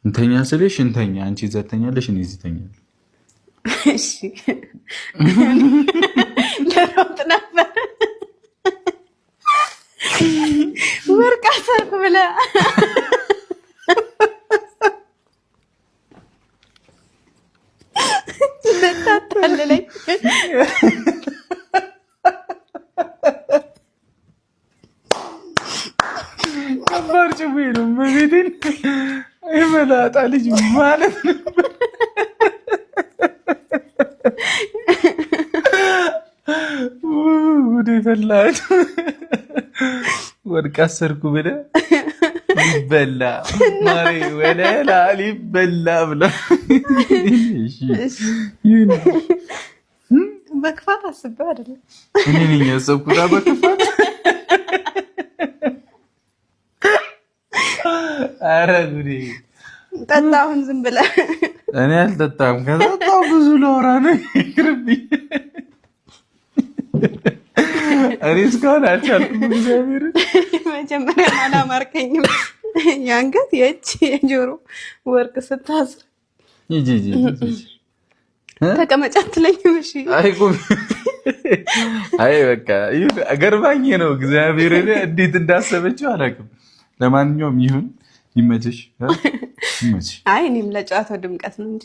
እንተኛ ስልሽ እንተኛ። አንቺ እዛ ትተኛለሽ፣ እኔ እዚህ እተኛለሁ። እሺ፣ ልሮጥ ነበር፣ ወርቅ አሰርኩ ብለህ። እንዳታታልለኝ። ከባድ ጭዌ ነው። መቤቴን የመላጣ ልጅ ማለት ነበር። ጉድ ፈላች። ወርቅ አሰርኩ ብለህ ሊበላ ማሬ ወለላ ሊበላ ብላ። በክፋት አስቤው አይደለም። እኔ ነኝ ያሰብኩት በክፋት። ኧረ ጉዴ! ጠጣ አሁን ዝም ብለህ። እኔ አልጠጣም። ከጠጣሁ ብዙ ለወራ ነው፣ ይቅርብኝ። እኔ እስካሁን አልቻልኩም። እግዚአብሔር። መጀመሪያ አላማርከኝም። የአንገት፣ የእጅ፣ የጆሮ ወርቅ ስታስር ተቀመጫ አትለኝም? እሺ። አይ ቁሚ። አይ በቃ ገርባኝ ነው። እግዚአብሔር እንዴት እንዳሰበችው አላውቅም። ለማንኛውም ይሁን፣ ይመችሽ፣ ይመችሽ። አይ እኔም ለጨዋታው ድምቀት ነው እንጂ።